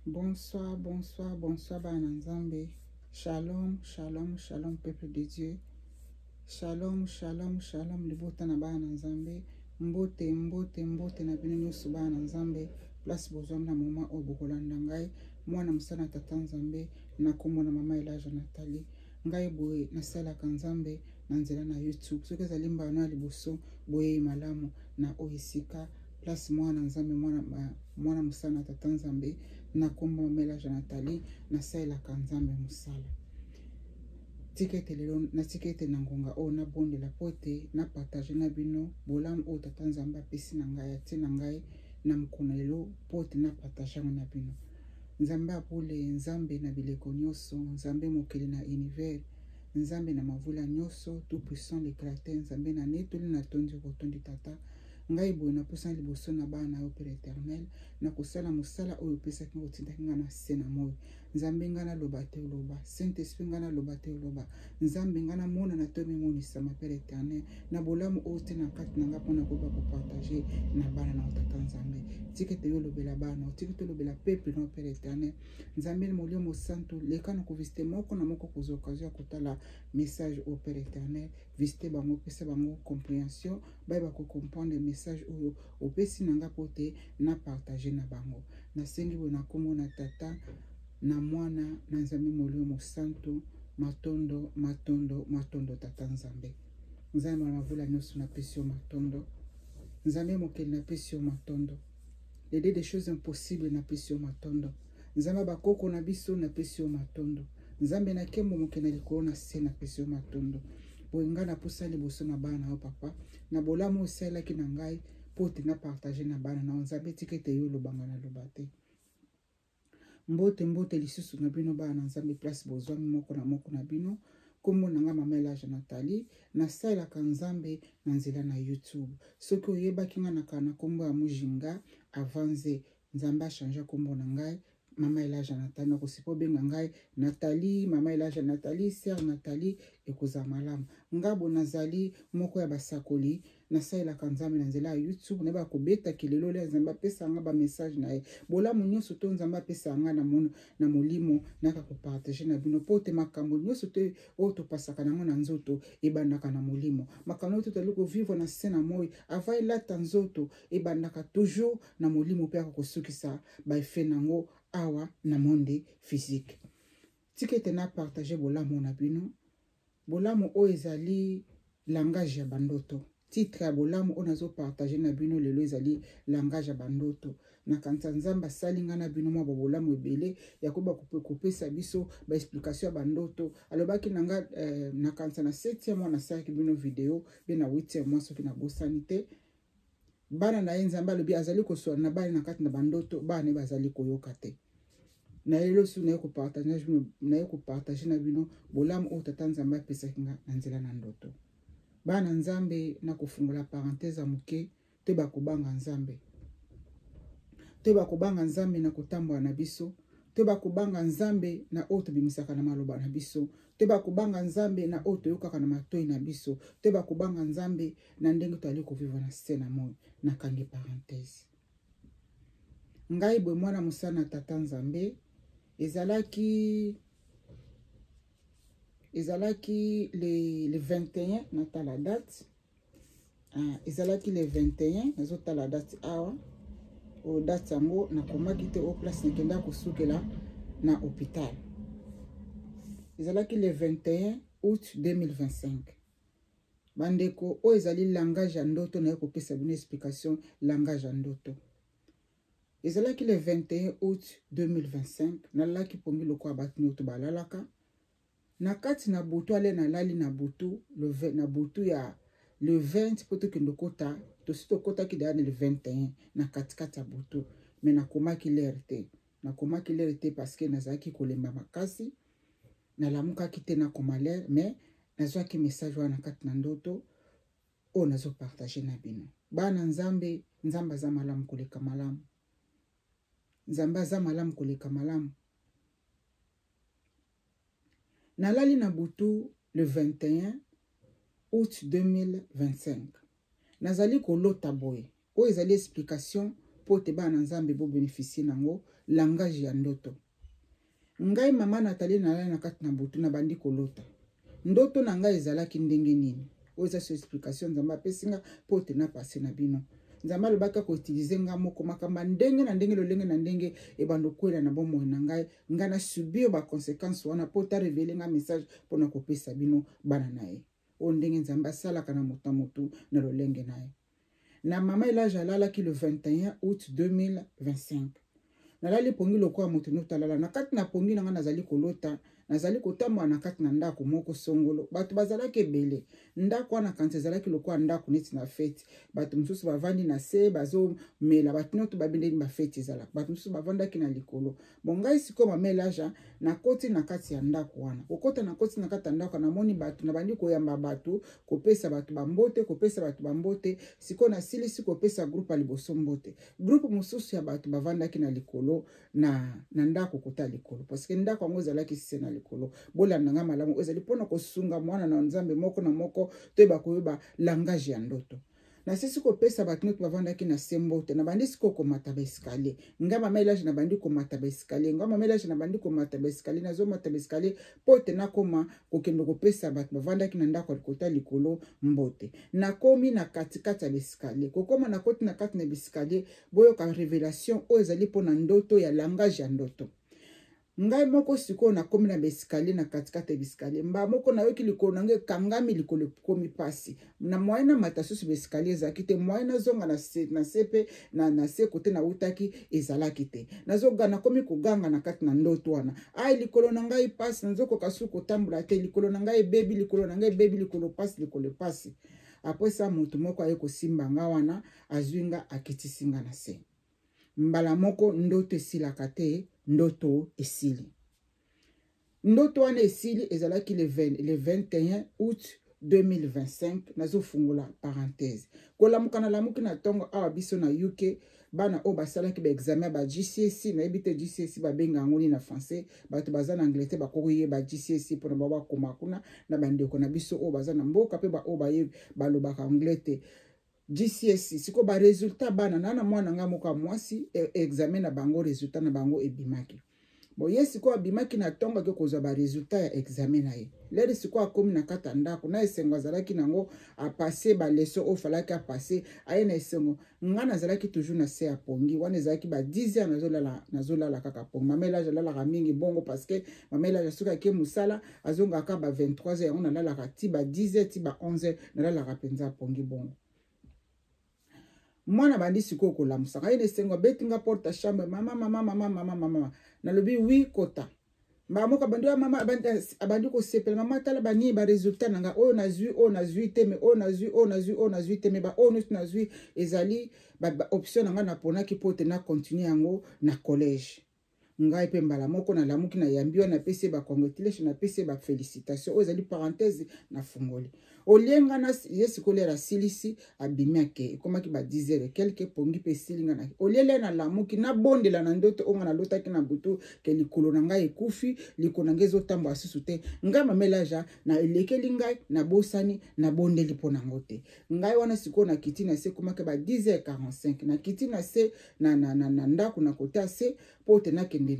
Bonsoir, bonsoir, bonsoir bana Nzambe. Shalom, shalom, shalom peuple de Dieu. Shalom, shalom, shalom libota na bana Nzambe. Mbote, mbote, mbote na bino nyonso bana Nzambe. Place bozwami na moment oyo bokolanda ngai. Mwana mosala na tata Nzambe na kombo na mama Elaja Nathalie. Ngai boye nasalaka Nzambe na nzela na YouTube. Soki ezali mbano ya liboso boyei malamu na oyo esika place mwana nzambe mwana, mwana mosala na tata nzambe na nkombo mamela Nathalie nasalelaka nzambe mosala. Tika ete lelo natika ete na ngonga oyo nabondela mpo ete napartage na bino bolamu oyo tata nzambe apesi na ngai atie na ngai na mokolo lelo mpo ete napartage yango na bino. Nzambe abule, nzambe na bileko nyonso, nzambe mokeli na univers, nzambe na mavula nyonso, tout puissant le créateur, nzambe na netoli na tondi okotondi tata. Ngai boye napusani liboso na bana na yo Père éternel, na kosala mosala oyo opesaki ngai, otindaki ngai na se na moi. Nzambe ngai naloba te oloba, Saint Esprit ngai naloba te oloba, Nzambe ngai namonana to mimonisama Père éternel na bolamu oyo te na kati na ngai mpona koyeba kopartage na bana na yo tata Nzambe. Tika ete yo olobela bana, tika ete olobela peuple na yo Père éternel. Nzambe na Molimo Santu, leka na kovisite moko na moko kozwa occasion ya kotala message oyo Père éternel. Visite bango, pesa bango comprehension, bayeba kocomprendre message oyo opesi na nga mpo te na partage na bango. Nasengi boye na nkombo na tata na mwana na Nzambe Molimo Mosantu. Matondo, matondo, matondo tata Nzambe. Nzambe na mavula nyonso napesi yo matondo. Nzambe mokeli napesi yo matondo. Le Dieu des choses impossibles napesi yo matondo. Nzambe bakoko na biso napesi yo matondo. Nzambe na kembo moke na likolo na se napesi yo matondo. Boye ngai napusa liboso na bana na yo papa, na bolamu osalelaki na ngai mpo ete na partage na bana na yo. Nzambe tika ete yo olobanga na loba te. Mbote mbote lisusu na bino bana na Nzambe place bozwami moko na moko na bino. Kombo na nga Mama Elaja Nathalie, nasalelaka Nzambe na nzela na YouTube. Soki oyebaki nga na kala na kombo ya Mujinga Avanze, Nzambe a changer kombo na ngai Mama Elaja Nathalie. Nakosipa obenga ngai Nathalie, Mama Elaja Nathalie, Sœur Nathalie, ekozala malamu. Ngabo nazali moko ya basakoli, nasalelaka Nzambe na nzela ya YouTube, nayeba kobeta kelelo ya Nzambe apesa nga ba message na ye. Bolamu nyonso to Nzambe apesa nga na mono na molimo naka kopartage na bino po te makambo nyonso te oyo topasaka nango na nzoto ebandaka na molimo. Makambo oyo tozali kovivre na se na moi avant elata nzoto ebandaka toujours na molimo mpe akokosukisa ba effet nango awa na monde physique. Tika ete na partage bolamu na bino. Bolamu oyo ezali langage ya bandoto. Titre ya bolamu oyo nazo partage na bino lelo ezali langage ya bandoto. Nakanisa Nzambe asali nga na bino mwa bolamu ebele ya koyeba kopesa biso ba explication ya bandoto. Alobaki na nga nakanisa na 7e mois nasalaki bino video be na 8e mois soki nabosani te. Bana na ye Nzambe alobi azali koswana na bana na kati na bandoto, bana ye bazali koyoka te. Na lelo su naye kopartage na bino bolamu oyo tata Nzambe apesaki nga na nzela na ndoto. Bana Nzambe na kofungola parenthèse ya moke, to bakobanga Nzambe. To bakobanga Nzambe na kotambola na biso, to bakobanga Nzambe na oyo tobimisaka na maloba na biso, to bakobanga Nzambe na oyo toyokaka na matoi na biso, to bakobanga Nzambe na ndenge toali kovivre na se na moi. Nakangi parenthèse. Ngai boye mwana mosala na tata Nzambe, ezalaki le 21, natala date. Ezalaki le 21, nazotala date awa. Oyo date yango nakomaki te o place nakenda kosukela na hôpital. Ezalaki le 21 août 2025. Bandeko, oyo ezali langage ya ndoto, naye kopesa bino explication langage ya ndoto. Ezalaki le 21 août 2025, nalalaki pongi lokola bato nyonso balalaka. Na kati na butu, ale nalali na butu, le na butu ya le 20 po tokende kota, tosi tokotaki deja le 21 na katikati ya butu, mais nakomaki l'heure te. Nakomaki l'heure te parce que nazalaki kolemba makasi. Nalamukaki te nakoma l'heure, mais nazwaki message wana na kati na ndoto oyo nazopartage na bino. Bana Nzambe, Nzambe aza malamu koleka malamu. Nzambe aza malamu koleka malamu. Nalali na butu le 21 août 2025. Nazali kolota boye. Oyo ezali explication mpo te bana na Nzambe bobénéficier nango. Langage ya ndoto. Ngai mama Nathalie, nalali na kati na butu, nabandi kolota. Ndoto na ngai ezalaki ndenge nini? Oyo eza so explication Nzambe apesi nga mpo te napase na bino. Nzambe alobaki akoutiliser nga moko makambo ya ndenge na ndenge, lolenge na ndenge ebanda okwela na bomoi na ngai. Ngai na subir baconséquence wana mpo ta révéler nga message mpona kopesa bino bana na ye. Oyo ndenge Nzambe asalaka na moto na motu na lolenge na ye. Na mama Elage alalaki le 21 août 2025. Nalali pongi lokola moto nyonso alala. Na kati na pongi na ngai, nazali kolota, nazali kotambola na kati na ndako moko songolo. Bato bazalaki ebele. Ndako wana kanisi ezalaki lokola ndako neti na feti. Bato mosusu bavandi na se, bazomela. Bato nyonso babendeni, bafeti ezalaka. Bato mosusu bavandaki na likolo. Bon, ngai sikoyo mama Elaja, nakoti na kati ya ndako wana. Kokota, nakoti na kati ya ndako, namoni bato, nabandi koyamba bato, kopesa bato bambote, kopesa bato bambote. Sikoyo nasilisi kopesa groupe ya liboso mbote, groupe mosusu ya bato bavandaki na likolo na ndako, kota likolo, parce que ndako yango ezalaki se na likolo. Bolanda nga malamu, oyo ezali mpona kosunga mwana na Nzambe moko na moko toyeba koyeba langage ya ndoto. Nasisi kopesa bato nyonso bavandaki na se mbote, nabandi sikoyo komata baescalier. Ngai mama Elage, nabandi komata baescalier. Ngai mama Elage, nabandi komata baescalier, nazomata baescalier mpo te nakoma kokende kopesa bato bavandaki na ndako ya likota likolo mbote. Nakomi na katikati ya baescalier, kokoma, nakoti na kati na baescalier. Boyoka révélation oyo ezali mpona ndoto ya langage ya ndoto. Ngai moko sikoyo nakomi na baescalier, na katikati ya baescalier, mbala moko nayoki likolo na ngai ekangami, likolo ekomi mpasi. Na moyen namata susu baescalier ezalaki te, moyen nazonga na se mpe na se kote nawutaki ezalaki te. Nazoga, nakomi koganga na kati na ndoto wana: "Ai, likolo na ngai mpasi, nazokoka su kotambola te, likolo na ngai ebebi, likolo na ngai ebebi, likolo mpasi, likolo mpasi." Après ça, motu moko aye kosimba nga wana, azwi nga, akitisi nga na se mbala moko. Ndoto esilaka te, ndoto esili. Ndoto wana esili, ezalaki le 21 août 2025. Nazofungola parenthèse. Kolamuka, nalamuki na ntongo awa biso na UK, bana oyo basalaki baexamen ba GCSE, nayebi te GCSE babenga yango nini na français. Bato baza na Angleterre bakoki koyeba GCSE mpona bao bakoma kuna na bandeko na biso oyo baza na mboka mpe baoyo balobaka anglais te. GCSE, sikoyo baresultat bana na mwana nga moko ya mwasi, examen na bango, résultat na bango ebimaki. Bon, ye sikoyo abimaki na ntongo, ake kozwa baresultat ya examen na ye. Lere sikoyo akomi na kati ya ndako na esengo azalaki nango, apase baleçon oyo falaki apase, aye na esengo. Nga nazalaki toujours na se ya pongi wana. Ezalaki ba 10 heures, nazolala, nazolala kaka pongi. Mama Elage alalaka mingi bongo, parce que mama Elage soki ake mosala, azongaka ba 23 heures. Yango nalalaka ti ba 10 heures, ti ba 11 heures, nalalaka mpenza pongi bongo. Mwana bandi sikoyo kolamusaka ye na esengo, abeti nga porte ya chambre: "Mama, mama, mama, mama, mama." Nalobi: "Oui, kota." Mbala moko abandi: "Mama." Abandi kosepela: "Mama, tala banini, baresultat na ngai, oyo nazwi, oyo nazwi te, me oyo nazwi, oyo nazwi, oyo nazwi te, me baoyo nyonso nazwi ezali baoption na ngai naponaki mpo te na continue yango na collège." Ngai mpe mbala moko nalamuki, nayambi wana, napesi ye bacongratulation, napesi ye bafélicitation. Oyo ezali parenthèse nafungoli. Olie nga na ye sikoyo, lere asilisi, abimi, ake, ekomaki ba 10 heures quelque, pongi mpe esili nga na oliele. Nalamuki, nabondela na ndoto oyo nga nalotaki na butu ke likolo na ngai ekufi, likolo na ngai ezotambola susu te. Ngai mama Elaja, na elekeli ngai, nabosani, nabondeli mpo nango te. Ngai wana sikoyo nakiti na se, ekomaki ba 10 heures 45, nakiti na se na ndako, na kota se mpo te nakende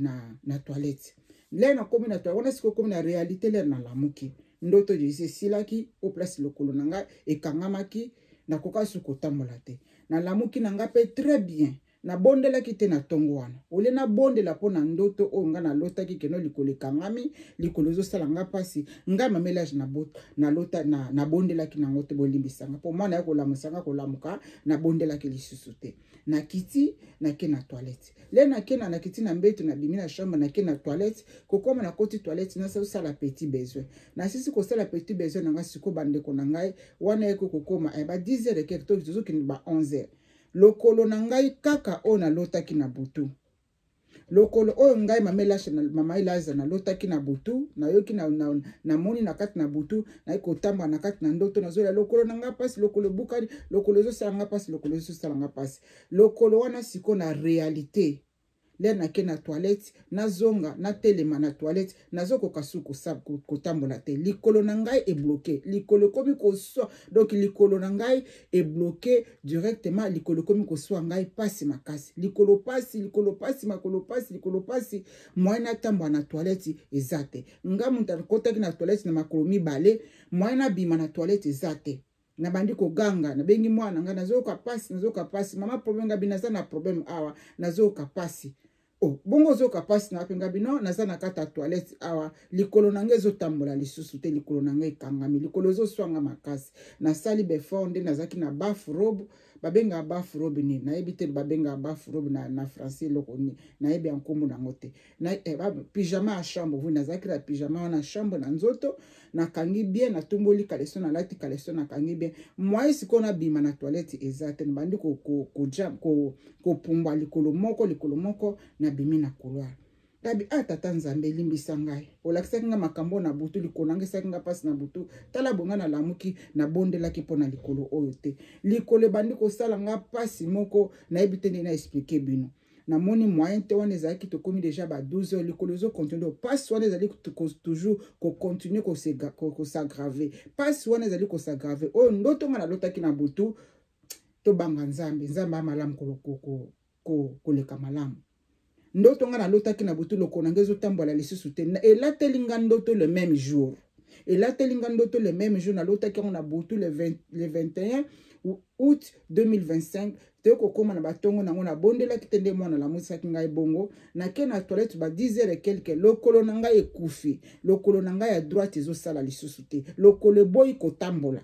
na toilette. Lere nakomi na toilette wana, sikoyo komi na réalité. Lere nalamuki, ndoto esi esilaki. O place lokolo na ngai ekangamaki, nakoka su kotambola te. Nalamuki na ngai mpe très bien, nabondelaki te na ntongo wana. Olie nabondela mpo na ndoto oyo ngai nalotaki keno likolo ekangami, likolo ezosala nga mpasi, ngai mama Elage nalota, nabondelaki nango te. Bolimbisanga mpo mwana ya kolamusanga kolamuka, nabondelaki lisusu te. Nakiti, nake na toilette. Le nake na nakiti na mbeto, nabimi na chambre, nake na toilette. Kokoma, nakoti toilette, nasosala petit besoin. Nasisi kosala petit besoin na ngai. Sikoyo bandeko na ngai, wana eko kokoma ba 10 heures ekeke to tozokende ba 11 heures, lokolo na ngai kaka oyo nalotaki na butu, lokolo oyo ngai mama Elaza nalotaki na butu, nayoki, namoni na kati na butu, nayi kotambola na kati na ndoto, nazolela lokolo na ngai mpasi, lokolo ebukani, lokolo ezosala ngai mpasi, lokolo ezosala ngai mpasi. Lokolo wana sikoyo na réalité. L'heure nake na toilette, nazonga, natelema na toilette, nazokoka su kotambola te. Likolo na ngai ebloke, likolo ekomi koswa. Donc likolo na ngai ebloke directement, likolo ekomi koswa ngai pasi makasi, likolo pasi, likolo pasi, makolo pasi, likolo pasi. Moyen natambola na toilette eza te. Nga moto akotaki na toilette na makolo mibale, moyen nabima na toilette eza te. Nabandi koganga, nabengi mwana ngai, nazoyoka pasi, nazoyoka pasi, mama, problème. Ngabi naza na problème awa, nazoyoka pasi. Oh, bongo ozoyoka pasi na wapi? Ngabi no, naza na kati ya toilette awa, likolo na ngai ezotambola lisusu te, likolo na ngai ekangami, likolo ezoswanga makasi. Nasali befort nde nazalaki na bathrobe. Babengaka bathrobe nini? Nayebi te. Babengaka bathrobe na français eloko nini? Nayebi ya nkombo nango te. Na pyjama ya chambre. Oui, nazalaki na pyjama wana chambre na nzoto, nakangi bien, natumboli caleçon, nalati caleçon, nakangi bien. Moyen sikoyo nabima na toilette eza te. Nabandi kopumbwa likolo moko, likolo moko, nabimi na couloir. Ngabi: "A tata Nzambe, elimbisa ngai, olakisaki nga makambo na butu, likolo nanga esalaki nga mpasi na butu. Tala bonga nalamuki, nabondelaki mpo na likolo oyo te. Likolo ebandi kosala nga mpasi moko, nayebi te ndenge na expliquer bino. Namoni moyen te." Wana ezalaki, tokomi déjà ba 12 heures. Likolo ezocontinuer, mpasi wana ezali toujours kocontinuer kos'aggraver, mpasi wana ezali kos'aggraver. Oyo ndoto nga nalotaki na butu. Tobanga Nzambe, Nzambe amalamu koleka malamu. Ndoto nga nalotaki na butu, lokolo na ngai ezotambola lisusu te. Elateli nga ndoto le même jour, elateli nga ndoto le même jour. Nalotaki yango na butu le 20, le 21 août 2025. Toye kokóma na batongo nango, nabondelaki te nde mwana alamusaki ngai. Bongo nake na toilette ba 10 heures et quelque, lokolo na ngai ekufi, lokolo na ngai ya droite ezosala lisusu te, lokolo eboyi kotambola.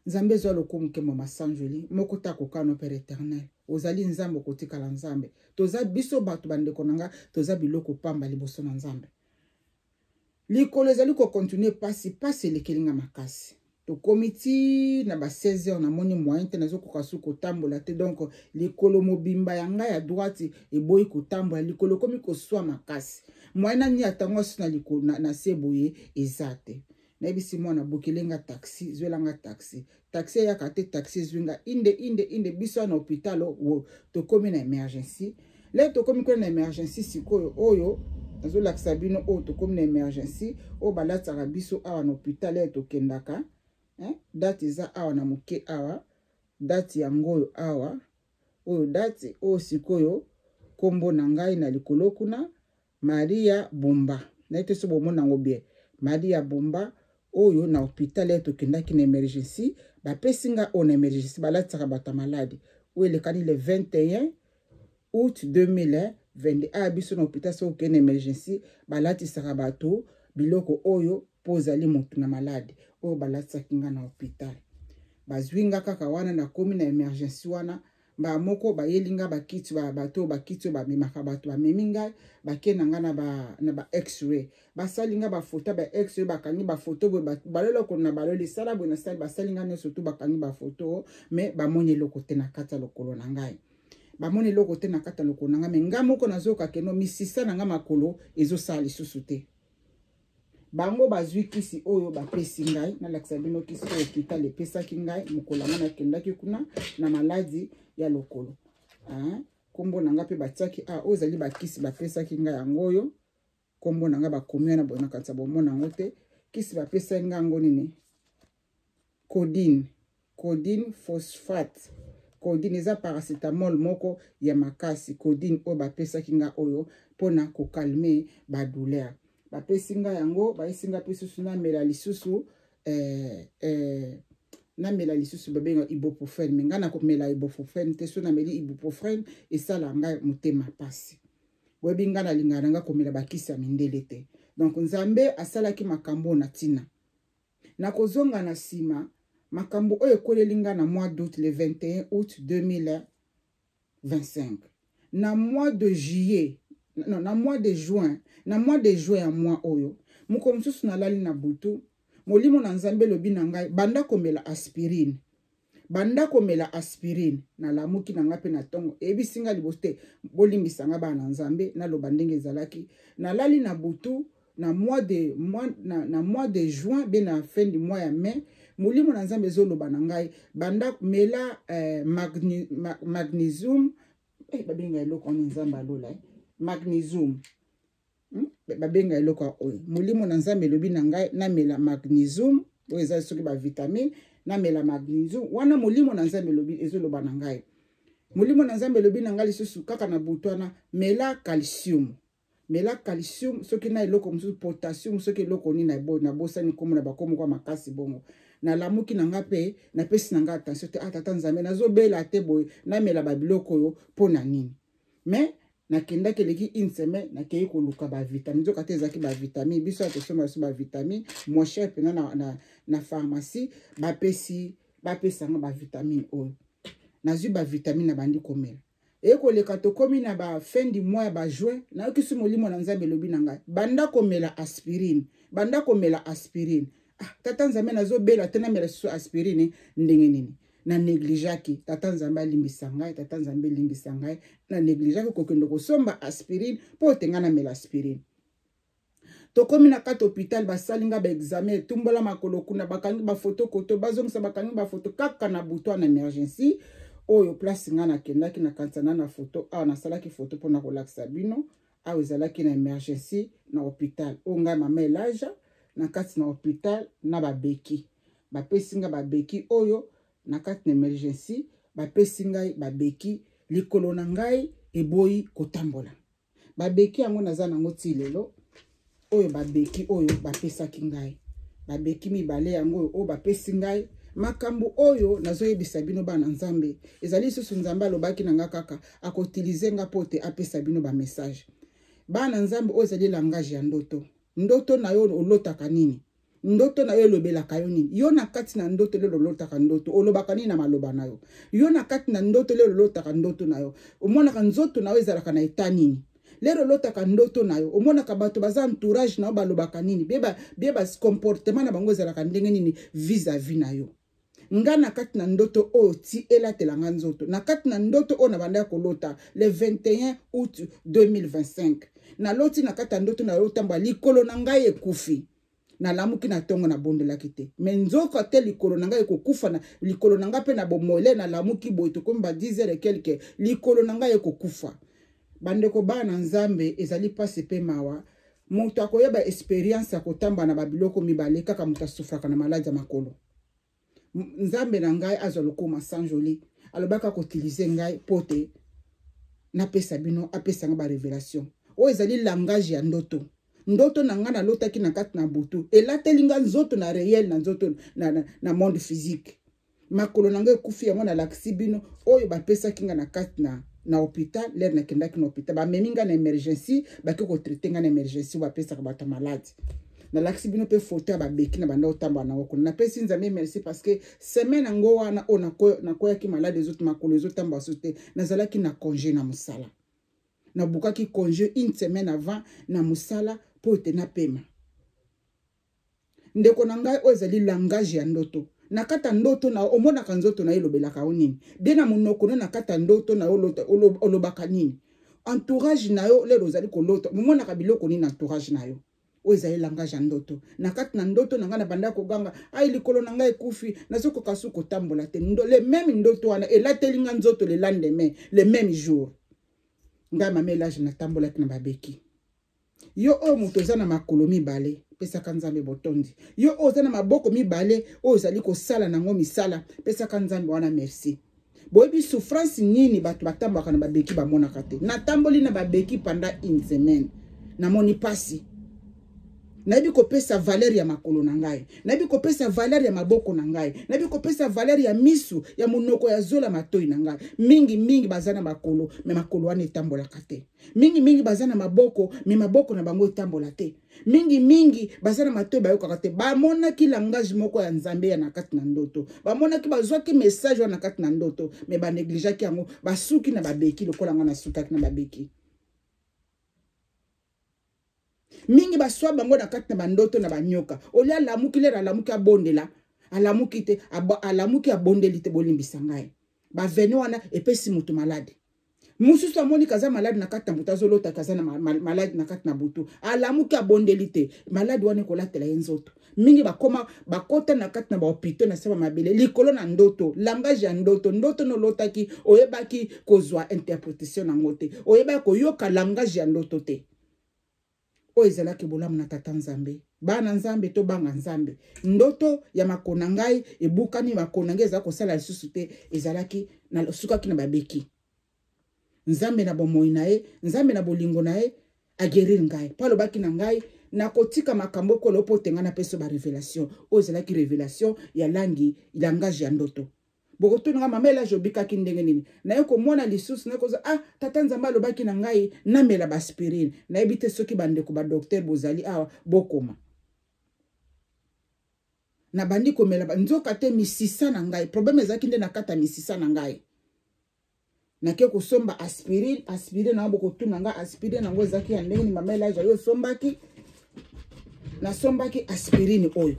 Nzambe ezwa lokumu, nkembo, masanjoli moko ta kokano. Père éternel, ozali Nzambe, okotikala Nzambe. Toza biso bato, bandeko na nga, toza biloko pamba liboso na Nzambe. Likolo ezali kocontinuer pasi, pasi elekeli nga makasi. Tokomi ti na ba 16 heures, namoni moyen te, nazokoka su kotambola te. Donc likolo mobimba ya ngai ya droite eboyi kotambola, likolo ekomi koswa makasi. Moyen nani atango asu na likolo na se boye eza te. Nayebisi mwana: "Bokelenga taxi, zwelanga taxi." Taxi eyaka te, taxi ezwi nga inde inde inde. Biso na hôpital wo tokomi na emergency. Le tokomi kuna na emergency sikoyo, oyo nazolakisa bino, oyo tokomi na emergency, oyo balatisaka biso awa na hôpital oyo tokendaka, eh? Date eza awa na moke awa, date yango oyo awa, oyo date oyo. Sikoyo nkombo na ngai na likolo kuna, Maria Bumba. Naye te so bomona yango bien, Maria Bumba. Oyo na hôpital oyo tokendaki na emergency, bapesi nga oyo na emergency balatisaka bato ya maladi. Oyo elekani le 21 août 2022. Aya biso na hôpital, soki okende na emergency, balatisaka bato biloko oyo mpo ozali motu na maladi. Oyo balatisaki nga na hôpital, bazwi nga kaka wana. Nakomi na emergency wana, mbala moko bayeli nga bakiti, bato oyo bakiti oyo bamemaka bato, bamemi ngai, bake na nga na ba x-ray. Basali nga bafoto ba x-ray, bakangi bafoto boye, baloloko na baloli, esala boye, nasali, basali nga nyonso tu, bakangi bafoto, mais bamoni eloko te na kati ya lokolo na ngai. Bamoni eloko te na kati ya lokolo na ngai, mais nga moko nazoyoka keno misisa na nga makolo ezosala lisusu te. Bango bazwi kisi oyo bapesi ngai. Nalakisa bino kisi oyo hôpital epesaki ngai mokolo yango nakendaki kuna na maladi ya lokolo. Nkombo na ngai mpe batiaki a. Oyo ezali bakisi bapesaki ngai, yango oyo. Nkombo na ngai bakomi wana boye, nakanisa bomona yango te. Kisi bapesaki ngai yango nini? Codeine, codeine phosphate. Codeine eza paracétamol moko ya makasi. Codeine oyo bapesaki nga oyo mpona kocalmer badouleur, bapesi nga yango. Bayesi nga mpe susu namela lisusu, namela lisusu, babenga ibuprofène. Mais ngai nakomela ibuprofène te. So nameli ibuprofène, esala ngai motema pasi. Boyebi ngai nalingaka na ngai komela bakisi ya mindele te. Donc Nzambe asalaki makambo na ntina. Nakozonga na nsima, makambo oyo ekweleli nga na mois d'août, le 21 août 2025, na mois de juillet, non, na mois de juin, na mois de juin ya mois oyo. Mokolo mosusu nalali na butu, molimo na Nzambe elobi na ngai: "Banda komela aspirine, banda komela aspirine." Nalamuki na ngai mpe na ntongo, eyebisi ngai liboso te. Bolimbisa ngai, bana na Nzambe, naloba ndenge ezalaki. Nalali na butu na mois de juin be na fin du mois ya mai, molimo na Nzambe ezoloba na ngai: "Banda mela magnésium." Babenga eloko wana, Nzambe alola, Magnesium. Babenga eloko oyo, molimo na Nzambe elobi na ngai namela magnesium oyo eza soki bavitamine. Namela magnesium wana, molimo na Nzambe elobi, ezoloba na ngai. Molimo na Nzambe elobi na ngai lisusu kaka na butu wana: mela calcium, mela calcium, soki na eloko mosusu, potassium, soki eloko nini, nabosani nkombo na bakomo kwa makasi. Bongo nalamuki na nga mpe napesi na nga attention te. Ah, Tata Nzambe, nazobela te, boye namela babiloko oyo mpo na nini? Mais nakendaki, eleki une semaine, nakei koluka bavitamine, nzoka te ezalaki bavitamine. Biso ya tosomba biso bavitamine moins cher mpena na pharmacie. Bapesi, bapesanga bavitamine oyo. Nazwi bavitamine, nabandi komela. Ekoleka, tokomi na bafin du mois ya bajuin, nayokisi molimo na Nzambe elobi na ngai: banda komela aspirine, banda komela aspirine. Ah, Tata Nzambe, nazobela te, namela susu aspirine ndenge nini? Na négligeaki. Tata Nzambe alimbisa ngai, Tata Nzambe elimbisa ngai. Na négligeaki kokende kosomba aspirine mpo ete ngai namela aspirine. Tokomi na kati hôpital, basali nga baexamen, etumbola makolo kuna, bakangi bafoto koto, bazongisa, bakangi bafoto kaka na butu na emergency oyo place nga nakendaki. Nakanisa na foto awa, nasalaki foto mpona kolakisa bino. Awa ezalaki na emergency na hôpital oyo ngai mama Elaja na kati na hôpital na babeki. Bapesi nga babeki oyo na kati na emergency. Bapesi ngai babeki, likolo na ngai eboyi kotambola. Babeki yango naza nango ti lelo oyo. Babeki oyo bapesaki ngai, babeki mibale yango oyo, oyo bapesi ngai. Makambo oyo nazoyebisa bino, bana Nzambe, ezali lisusu Nzambe alobaki na nga kaka akoutiliser nga mpo te apesa bino bamessage. Bana Nzambe, oyo ezali langage ya ndoto. Ndoto na yo, olotaka nini? Ndoto na yo elobelaka yo nini? Yo na kati na ndoto lelo olotaka ndoto, olobaka nini na maloba na yo? Yo na kati na ndoto lelo olotaka ndoto na yo, omonaka nzoto na yo ezalaka na eta nini? Lelo olotaka ndoto na yo, omonaka bato baza entourage na yo balobaka nini? Bie bacomportement na bango ezalaka ndenge nini vis-à-vis na yo? Nga na kati na ndoto oyo ti elatelanga nzoto na kati na ndoto oyo nabandaki kolota le 21 août 2025, naloti na kati ya ndoto nayotambola, likolo na ngai ekufi. Nalamuki na ntongo, nabondelaki te, mais nzoka te likolo na ngai ekokufa. Na likolo na ngai mpe na bomoi le nalamuki boye, tokomi ba 10 heures quelque, likolo na ngai ekokufa. Bandeko bana Nzambe, ezali mpasi mpe mawa. Moto akoyeba expérience ya kotamba na babiloko mibale kaka moto asufraka na maladi ya makolo. Nzambe na ngai azwa lokoma sanjoli, alobaki akoutiliser ngai mpo te napesa bino, apesa ngai barévélation oyo ezali langage ya ndoto. Ndoto na ngai nalotaki na kati na butu elateli ngai nzoto na réel, na nzoto na monde physique. Makolo na ngai ekufi. Yango nalakisi bino oyo bapesaki ngai na kati na hôpital. Lere nakendaki na hôpital, bamemi ngai na emergency, baki kotraiter ngai na emergency, bapesaka bato ya maladi. Nalakisi bino mpe foto ya babeki na banda otambola nango kuna. Napesi Nzambe merci parce que semaine yango wana oyo nakweyaki malade, makolo ezotambola so te, nazalaki na congé na mosala. Nabukaki congé une semaine avant na mosala mpo ete napema. Ndeko na ngai, oyo ezali langage ya ndoto. Na kati ya ndoto na omonaka nzoto na yo elobelaka yo nini? Bie na monoko no na kati ya ndoto na yo olobaka nini? Entourage na yo, lelo ozali kolota, omonaka biloko nini entourage na yo? Oyo ezali langage ya ndoto. Na kati na ndoto na ngai na banda koganga: ai, likolo na ngai ekufi, nazokoka su kotambola te. Le même ndoto wana elateli nga nzoto le lendemain, le même jour, ngai mama Elage natambolaki na babeki. Yo oyo moto oza na makolo mibale, pesaka Nzambe botondi. Yo oyo oza na maboko mibale oyo ozali kosala nango misala, pesaka Nzambe wana merci. Boyebi souffrance nini bato batambolaka na babeki bamonaka te? Natamboli na babeki pendant une semaine, namoni pasi. Nayebi kopesa valeur ya makolo na ngai, nayebi kopesa valeur ya maboko na ngai, nayebi kopesa valeur ya misu, ya monoko, ya zola, matoi na ngai. Mingi mingi baza na makolo, mais makolo wana etambolaka te. Mingi mingi baza na maboko, mais maboko na bango etambola te. Mingi mingi baza na matoi, bayokaka te. Bamonaki langage moko ya Nzambe ya na kati na ndoto, bamonaki, bazwaki message wana na kati na ndoto, mais banégligeaki yango, basuki na babeki lokola nga nasukaki na babeki. Mingi baswa bango na kati na bandoto na banyoka. Olia alamuki, lere alamuki abondela, alamuki te, alamuki abondeli te. Bolimbisa ngai, bavene wana epesi moto maladi. Mosusu amoni kaza maladi na kati na butu, azolota kaza na maladi na kati na butu, alamuki abondeli te, maladi wana ekolatela ye nzoto. Mingi bakoma bakota na kati na bahopito na saba mabele likolo na ndoto, langage ya ndoto. Ndoto nolotaki oyebaki kozwa interpretation nango te, oyebaki koyoka langage ya ndoto te. Oyo ezalaki bolamu na Tata Nzambe. Bana Nzambe, tobanga Nzambe. Ndoto ya makolo na ngai ebukani, makolo na ngai ezala kosala lisusu te, ezalaki nasukaki na babeki. Nzambe na bomoi na ye, Nzambe na bolingo na ye aguérir ngai, mpo alobaki na ngai nakotika makambo ekolo mpo te ngai napesa ba révélation. Oyo ezalaki révélation ya langi, langage ya ndoto. Bokotuna nga, mama Elage, obikaki ndenge nini? Naye komona lisusu, naye kozwa, ah, Tata Nzambe alobaki na ngai namela baaspirine. Nayebi te soki bandeko badocteur bozali awa, bokoma. Nabandi komela, nzoka te misisa na ngai problème ezalaki nde na kati ya misisa na ngai. Nake kosomba aspirine. Aspirine yango, bokotuna nga, aspirine yango ezalaki ya ndenge nini? Mama Elage, yo osombaki? Nasombaki aspirine oyo,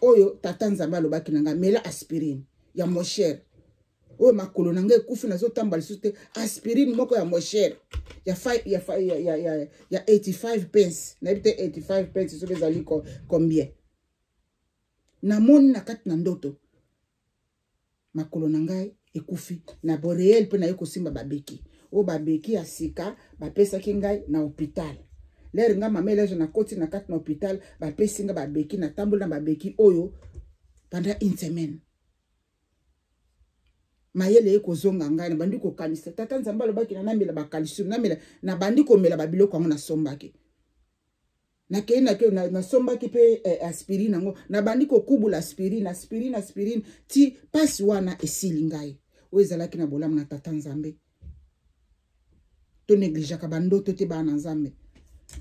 oyo Tata Nzambe alobaki na ngai mela aspirine ya moshere. Oyo makolo na ngai ekufi, nazotambola lisusu te. Aspirine moko ya moshere ya, ya, ya, ya, ya, ya 85 pence. Nayebi te 85 pence soki ezali combien. Namoni na kati na ndoto makolo na ngai ekufi na boréel, mpe naye kosimba babeki oyo, babeki ya sika bapesaki ngai na hôpital. Lere ngai mama Elage nakoti na kati na hôpital, bapesi ngai babeki, natamboli na babeki oyo pendant une semaine. Mayele ye kozonga ngai, nabandi kokanisa Tata Nzambe alobaki na namela bacalcium, namela. Nabandi komela babiloko yango nasombaki. Nakei, nakei, nasombaki mpe aspirine yango, nabandi kokubula aspirine, aspirine, aspirine, ti mpasi wana esili ngai. Oyo ezalaki na bolamu na Tata Nzambe. Tonegligeaka bandoto te, bana Nzambe.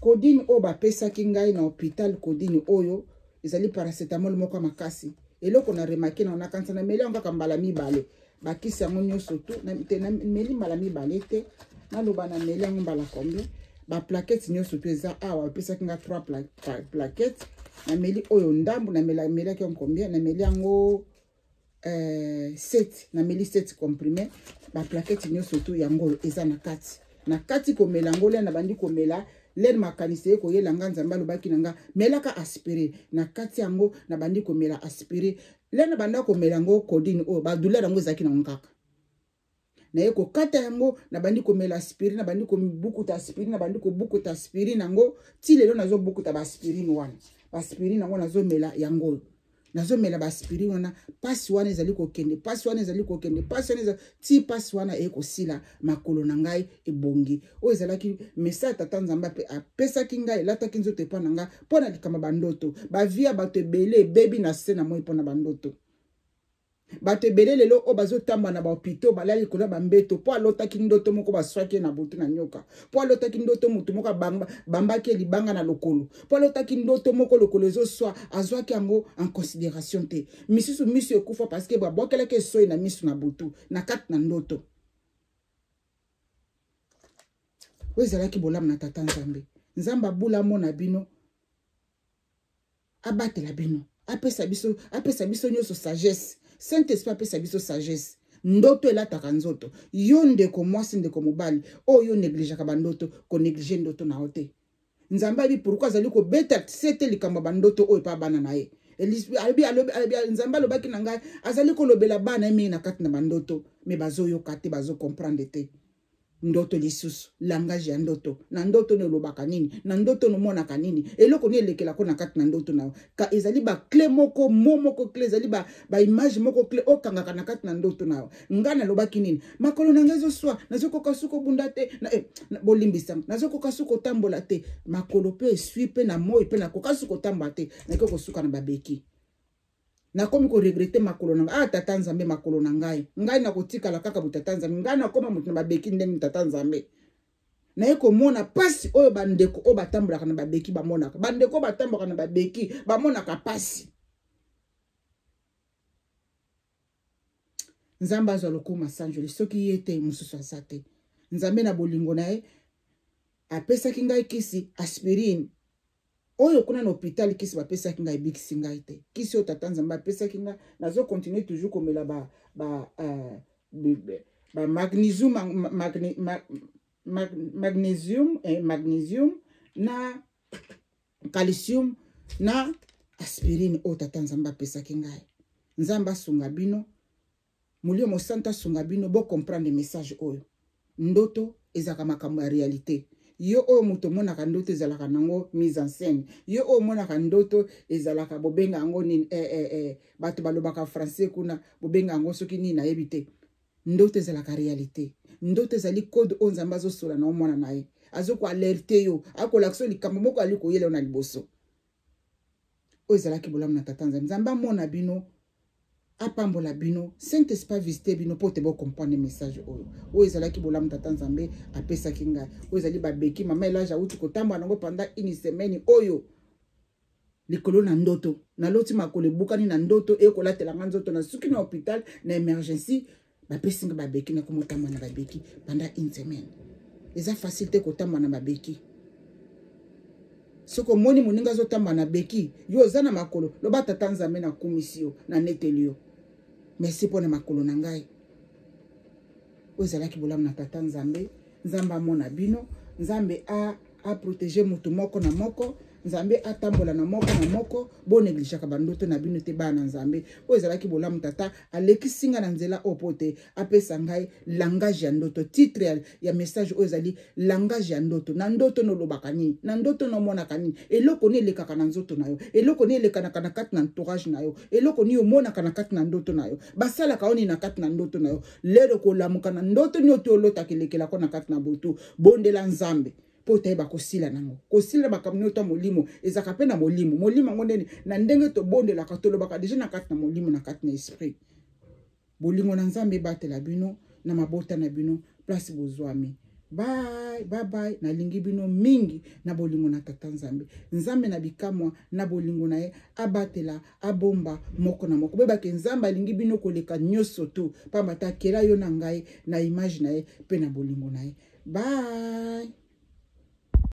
Codeine oyo bapesaki ngai na hôpital, codeine oyo ezali paracetamol moko ya makasi. Eloko na remarquer na nakanisa nameli yango kaka mbala mibale, bakisi yango nyonso tu te nameli mbala mibale te. Naloba nameli yango mbala combien? Baplaquette nyonso tu eza awa, bapesaki nga 3 plaquette, nameli oyo ndambu. Namelaki yango combien? Nameli yango 7, nameli 7 comprimé. Baplaquette nyonso tu yango oyo eza na kati. Na kati komela yango, lene nabandi komela, lene makanisi ye koyela nga, Nzambe alobaki na nga melaka aspirine. Na kati yango, nabandi komela aspirine. Lene banda komela yango, codeine oyo, badouleur yango ezalaki nango kaka. Naye kokata yango, nabandi komela aspirine, nabandi kobukuta aspirine, nabandi kobukuta aspirine yango ti lelo. Nazobukuta baaspirine wana, baaspirine yango nazomela yango oyo, nazomela baaspirine wana, mpasi wana ezali kokende, mpasi wana ezali kokende, mpasi wana ezali ti mpasi wana eye kosila, makolo na ngai ebongi. Oyo ezalaki message Tata Nzambe apesaki ngai, elataki nzoto epa na ngai mpo na likambo bandoto. Bavie ya bato ebele ebebi na se na moi mpo na bandoto. Bato ebele lelo oyo bazotambola na bahopito, balali likolo ya bambeto mpo alotaki ndoto moko baswaki ye na butu na nyoka, mpo alotaki ndoto motu moko abambaki ye libanga na lokolo, mpo alotaki ndoto moko lokolo ezoswa, azwaki yango en considération te. Misusu miso ekufa parce que babwakelaki esoi na miso na butu na kati na ndoto. Oyo ezalaki bolamu na Tata Nzambe. Nzambe abula amona bino, abatela bino, apesa biso, apesa biso nyonso sagesse. Saint Esprit apesa biso sagesse. Ndoto elataka nzoto. Yo ndeko mwasi, ndeko mobali oyo yo négligeaka bandoto, konéglige ndoto na yo te. Nzambe ayebi pourquoi azali kobeta sete likambo ya bandoto oyo epa bana na ye. Nzambe alobaki na ngai azali kolobela bana ye mingi na kati na bandoto, me bazoyoka te, bazocomprendre te. Ndoto lisusu, langage ya ndoto. Na ndoto no olobaka nini? Na ndoto nomonaka nini? Eloko nini elekelako na kati na ndoto na yo? Ka ezali baclé moko, mo moko clé, ezali baimage ba moko clé okangaka na kati na ndoto na yo. Ngai nalobaki nini? Makolo na ngai ezoswa, nazokoka su kobunda te na, bolimbisa, nazokoka su kotambola te. Makolo mpe eswi mpe na moi mpe nakoka su kotambola te, nake kosuka na babeki. Nakomi koregretter makolo na ngai. Ah, Tata Nzambe, makolo na ngai, ngai nakotikala kaka bo. Tata Nzambe, ngai nakoma moto na babeki ndenge? Tata Nzambe, naye komona mpasi oyo bandeko oyo batambolaka na babeki bamonaka. Bandeko oyo batambolaka na babeki bamonaka mpasi. Nzambe azwa lokumu, asanjoli. Soki ye te, mosusu aza te. Nzambe na bolingo na ye apesaki ngai kisi aspirine oyo kuna na hôpital. Kisi bapesaki ngai ebikisi ngai te. Kisi oyo Tata Nzambe apesaki ngai, nazocontinuer toujours komela ba, ba, uh, Ba magnesium, magne, mag, magnesium, eh, magnesium na calcium na aspirine oyo tata Nzambe apesaki ngai. Nzambe asunga bino, Molimo Mosantu asunga bino bo comprendre message oyo. Ndoto ezalaka makambo ya realite. Yo oyo moto omonaka ndoto ezalaka nango mise en scène. Yo oyo omonaka ndoto ezalaka bobenga yango nini eh, eh, eh, bato balobaka français kuna bobenga yango soki nini nayebi te. Ndoto ezalaka realite. Ndoto ezali code oyo Nzambe azosola na omwana na ye. Azokoalerte yo, akolakisa yo likambo moko ali koyela yo na liboso. Oyo ezalaki bolamu na Tata Nzambe. Nzambe amona bino, apambola bino, Saint Esprit visite bino mpo te bocomprendre message oyo. Oyo ezalaki bolamu Tata Nzambe apesaki ngai. Oyo ezali babeki mama Elage awuti kotambola nango pendant une semaine oyo likolo na ndoto. Naloti makolo ebukani na ndoto, ekolatela nga nzoto na suki na hôpital na emergency, bapesi nga babeki na komotamba na babeki pendant une semaine. Eza facile te kotamba na babeki. Soki omoni moninga azotamba na beki, yo oza na makolo, loba Tata Nzambe nakumisi yo, naneteli yo. Merci mpo na makolo na ngai. Oyo ezalaki bolamu na Tata Nzambe. Nzambe amona bino, Nzambe a a protéger moto moko na moko, Nzambe atambola na moko na moko. Bo négligeaka bandoto na bino te, bana Nzambe. Oyo ezalaki bolamu Tata alekisi nga na nzela oyo po te apesa ngai langage ya ndoto. Titre ya message oyo ezali langage ya ndoto. Na ndoto nolobaka nini? Na ndoto nomonaka nini? Eloko nini elekaka na nzoto na yo? Eloko nini elekanaka na kati na entourage na yo? Eloko nini omonaka na kati na ndoto na yo? Basalaka yo nini na kati na ndoto na yo? Lelo kolamuka na ndoto nini oto olotaka elekelako na kati na butu? Bondela Nzambe mpo tayeba kosila nango. Kosila makambo nyonso ya molimo ezalaka mpe na molimo. Molimo yango ndeni na ndenge tobondelaka, tolobaka deja na kati na molimo, na kati na esprit. Bolingo na Nzambe ebatela bino na mabota na bino place bozwami. Bye, bye, bye. Nalingi bino mingi na bolingo na Tata Nzambe. Nzambe na bikamwa na bolingo na ye abatela, abomba moko na moko. Boyebake Nzambe alingi bino koleka nyonso tu, pamba te akela yo na ngai na image na ye mpe na bolingo na ye. Bye.